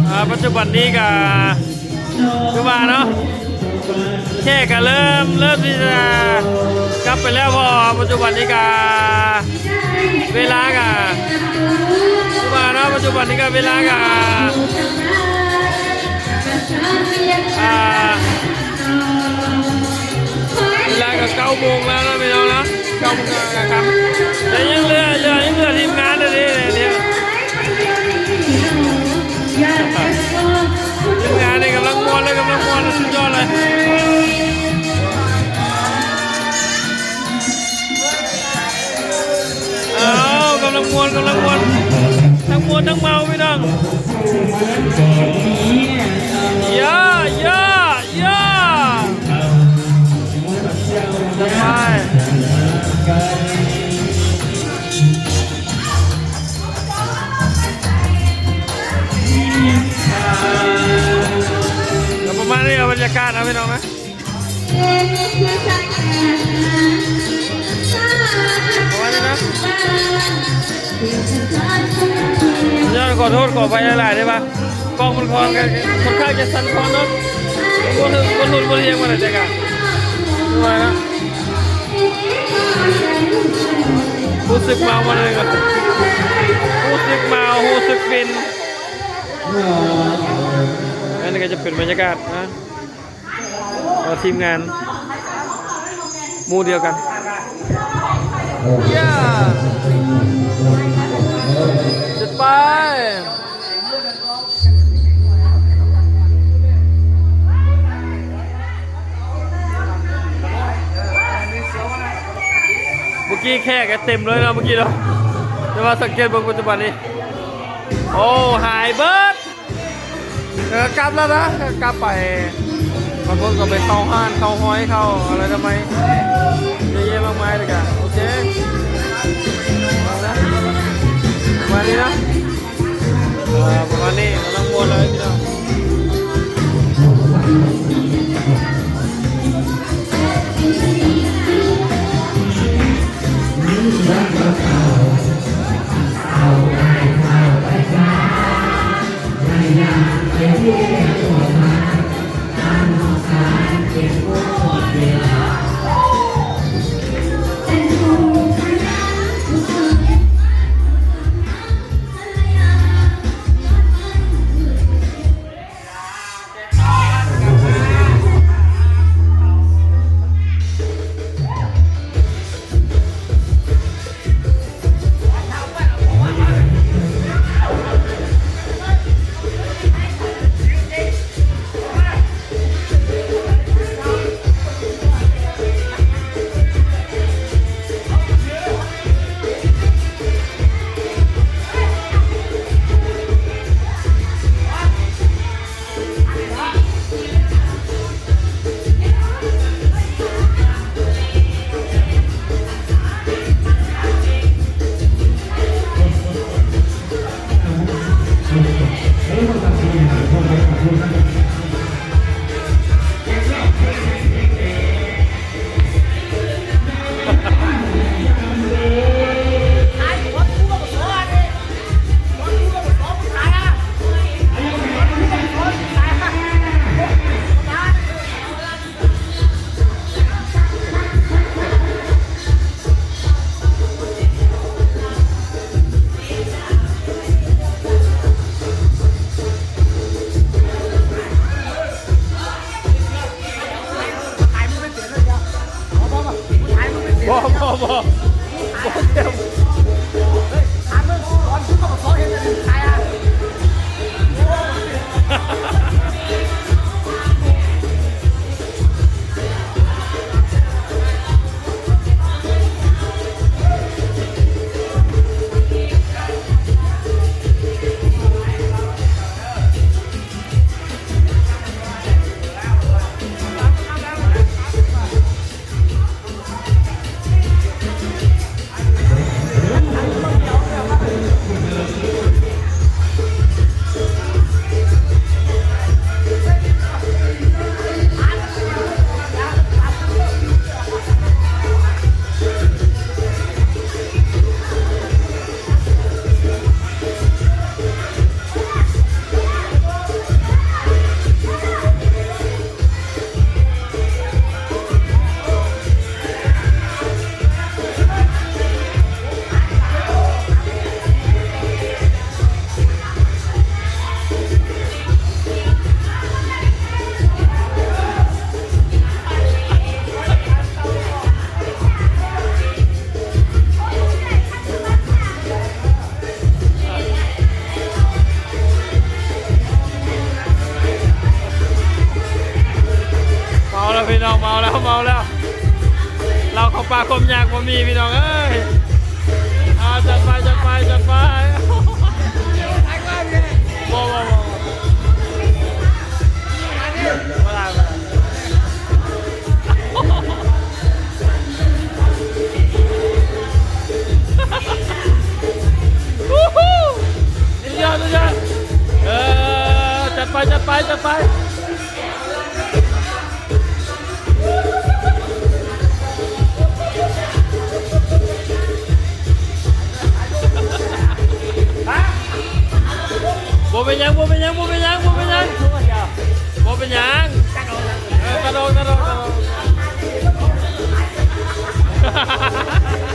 ອ່າ ປັດຈຸບັນນີ້ກະຄືວ່າເນາະ ແຂກກະເລີ່ມ ເລີ່ມທີ່ຈະກັບໄປແລ້ວ ເພາະວ່າປັດຈຸບັນນີ້ກະເວລາກະ ຄືວ່າເນາະ ປັດຈຸບັນນີ້ກະເວລາກະ ອ່າ ເວລາກໍເກົ້າໂມງແລ້ວເນາະ ພີ່ນ້ອງເນາະ ເກົ້າໂມງກາງຄ່ຳ ແຕ່ຍັງເຫຼືອ ເຫຼືອ ຍັງເຫຼືອທີມງານເດ້ ເດ ທີມງານນີ້ກຳລັງມ່ວນເລີຍ ກຳລັງມ່ວນເລີຍ ສຸດຍອດເລີຍ. ອ້າວ ກຳລັງມ່ວນ ກຳລັງມ່ວນ ທັງມ່ວນທັງເມົາ ພີ່ນ້ອງ ຢ່າ ຢ່າ ຢ່າ ໄປ ກໍປະມານນີ້ ເອົາບັນຍາກາດເນາະ ພີ່ນ້ອງນະ. ປະມານນີ້ນະ ຍ້ອນຂໍໂທດຂໍອະໄພຫຼາຍໆ ເດ້ວ່າກ້ອງມັນຄ່ອນຂ້າງ ຄ່ອນຂ້າງຈະສັ່ນຄອນເນາະ ບໍ່ຖືກ ບໍ່ຫຼຸດ ບໍ່ລຽງ ວ່າແຕ່ກະ ວ່ານະ ຮູ້ສຶກເມົາມາເລີຍ ຮູ້ສຶກເມົາ ຮູ້ສຶກຟິນ. ອັນນີ້ກໍຈະເປັນບັນຍາກາດນະ ກໍທີມງານໝູ່ດຽວກັນ ຢ່າ ຈັດໄປ. ເມື່ອກີ້ແຂກກໍເຕັມເລີຍເນາະ ເມື່ອກີ້ເນາະ ແຕ່ວ່າສັງເກດເບິ່ງປັດຈຸບັນນີ້ ໂອ້ ຫາຍເບິດ. ເອີ ກັບແລ້ວນະ ກັບໄປ ບາງຄົນກໍໄປເຂົ້າຮ້ານ ເຂົ້າຮ້ານ ເຂົ້າອະໄລທຳໄມ ເຍອະແຍະມາກມາຍເລີຍກະ ໂອເຄ ປະມານນີ້ນະ ເອີ ປະມານນີ້ ກຳລັງມ່ວນເລີຍພີ່ນ້ອງ. ບໍ່ ບໍ່ ບໍ່ ບໍ່ເຕັມ. ເມົາແລ້ວ ເຫຼົ້າເຂົ້າປາກຄວາມຍາກບໍ່ມີ ພີ່ນ້ອງເອີຍ. ອ່າ ຈັດໄປ ຈັດໄປ ຈັດໄປ. ບໍ່ ບໍ່ ບໍ່ ບໍ່ໄດ້ ບໍ່ໄດ້. ສຸດຍອດ ສຸດຍອດ. ເອີ ຈັດໄປ ຈັດໄປ ຈັດໄປ. ບໍ່ເປັນຫຍັງ ບໍ່ເປັນຫຍັງ ບໍ່ເປັນຫຍັງ ບໍ່ເປັນຫຍັງ ບໍ່ເປັນຫຍັງ. ເອີ ຕັດອອກ ຕັດອອກ ຕັດອອກ.